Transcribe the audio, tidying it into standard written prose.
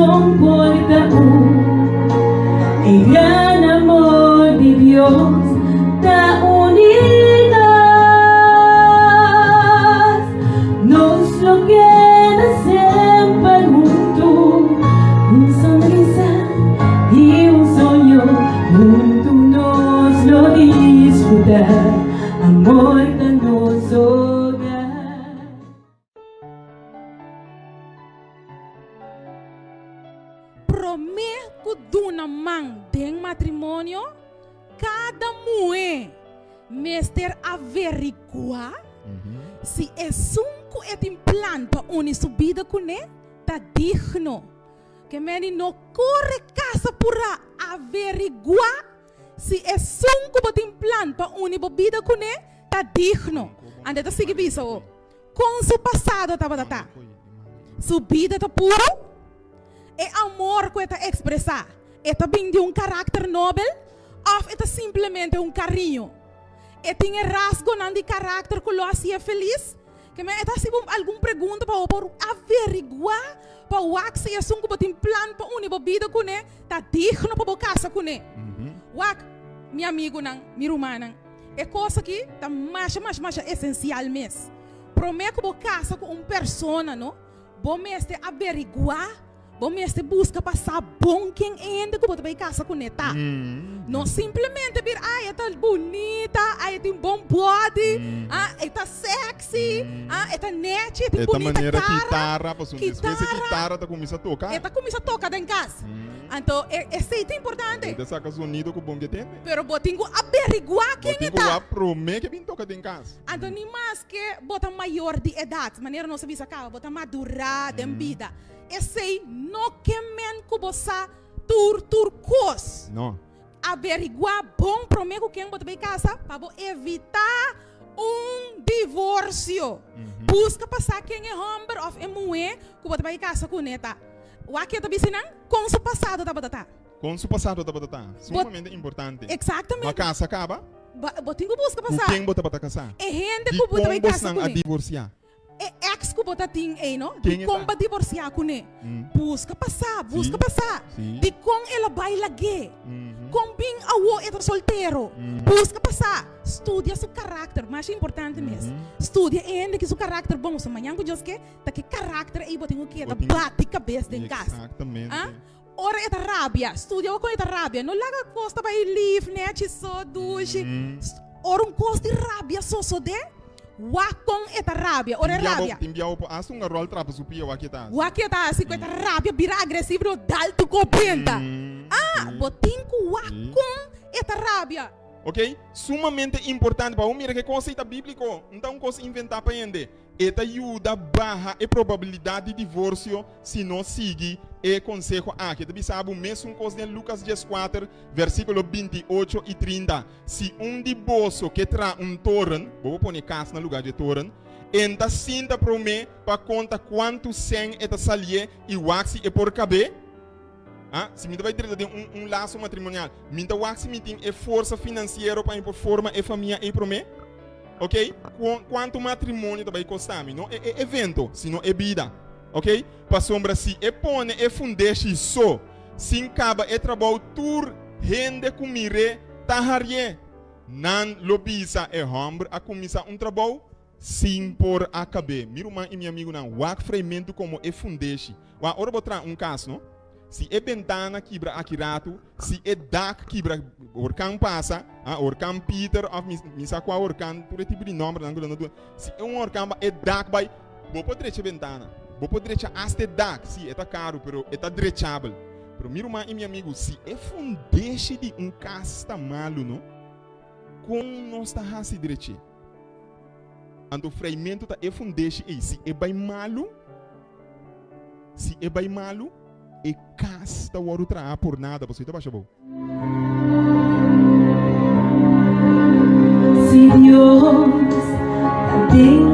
kurason por ta un. E gran amor di Dios ta uni nos. Nos lo keda semper huntu, un sonrisa i un soño, huntu nos lo disfruta, amor ta nos hogar. Promé ku duna man den matrimonio, kada muhé mester averiguá si esun ku e tin plan pa uni su bida kuné ta digno. Ke meni no kore kasa purá, averiguá si esun ku bo tin plan pa uni bo bida kuné ta digno. Anda e ta sigui bisa bo. Kon su pasado tabata ta? Su bida ta puru? E amor ku e ta ekspresá, e ta bin di un karakter nobel òf e ta simplemente un kariño? E tin e rasgonan di karakter ku lo hasié felis? Ke men e ta hasi bo algun pregunta pa bo por averiguá pa wak si esun ku bo tin plan pa uni bo bida kuné ta digno pa bo kasa kuné. Wak, mi amigunan, mi rumannan. E kos aki ta masha masha masha esensial mes. Promé ku bo kasa ku un persona no, bo mester averiguá, bo mester buska pa sa bon ken e hende ku bo ta bai kasa kuné ta. No simplemente bir ay e ta bunita, ay e tin bon body, ah e ta sexy, ah e ta nechi, e tin E ta bunita manera kara. kitara, pasobra despues e Kitara. kitara ta kuminsá toka. E ta kuminsá toka den kas. Anto e esei ta importante. E ta saka zonido ku bon ke tende. Pero bo tin ku averiguá Bo ken tin e ku ta. wak promé ke bin toka den kas. Anto ni maske bo ta mayor di edat, manera nos a bisa kaba, bo ta madurá den bida, esei no ke men ku bo sa tur tur kos. No. Averiguá bon promé ku ken bo ta bai kasa pa bo evitá un divorsio. Buska pa sa ken e hòmber òf e muhé ku bo ta bai kasa kuné ta. Wak ke ta bisa nan kon su pasado tabata ta. Kon su pasado tabata ta? Sumamente importante. Exactamente. Bo a kasa kaba? Bo tin ku buska Ku pasá. ken bo tabata kasá? E hende ku bo ta bai Dikon kasa bosnan a kuné. divorsiá? E ex ku bo ta tin ei, no? Ken e Dikon ta? bo a divorsiá kuné? Buska pasá, buska Sí, pasá. sí. Dikon el a bai lag'é? Kon bin awo e ta soltero? Buska pasá. Studia su karakter, masha importante mes. Studia e hende ki su karakter bon. So mañan ku Dios ke, ta ki karakter ei bo tin ku keda Bo tin bati kabes den kas. Exactamente. Ah? Ora e ta rabia, studia wak kon e ta rabia. No laga kos ta bai lif, nechi so, dushi. Ora un kos di rabia sosodé, wak kon e ta rabia. Ora e rabia. Tin biaha bo por hasta un aròl trapa su pia, wak ke ta hasi. Wak ke ta hasi ku e ta rabia, bira agresivo, no dal tu kop benta. Ah, bo tin ku wak kon e ta rabia. Ok, sumamente importante pa bo mira ke kos ei ta bíbliko, no ta un kos inventá pa hende. E ta yuda baha e probabilidat di divorsio si nos sigui e konseho aki. E ta bisa bo mesun kos den Lukas dieskuater, versíkulo 28 i 30, Si un di boso ke traha un toren, bo por pone kas na lugá dje toren, en ta sinta promé pa konta kuantu sèn e ta salié i wak si e por kab'é? Ah, si mi ta bai drenta den un un laso matrimonial, mi ta wak si mi tin e forsa finansiero pa mi por forma e famia ei promé? Ok, kuantu matrimonio ta bai kosta mi? No e e evento, sino e bida. Ok, pasobra si e pone e fundeshi so, sin kaba e trabou, tur hende ku mir'é ta harié. Nan lo bisa, E hòmber a kuminsá un trabou sin por a kab'é. Mi ruman i mi amigunan, wak freimentu komo e fundeshi. Wak, ora bo traha un kas, no? Si e bentana kibra aki ratu, si e dak kibra, orkan pasa, ah, orkan Peter of mi, mi sa kua orkan, tur e tipo di nòmbernan ku nan ta duna. Si un orkan ba, e dak bai, bo por drecha e bentana, bo por drecha asta e dak, sí, e ta karu, pero e ta drechabel. Pero mi ruman i mi amigu, si e fundeshi di un kas ta malu, no, kon nos ta hasi drech'é? Anto freimentu ta e fundeshi ei, si e bai malu, si e bai malu, e kas ta wòrdu traha por nada, pasobra e ta basha abou. Si Dios ta den.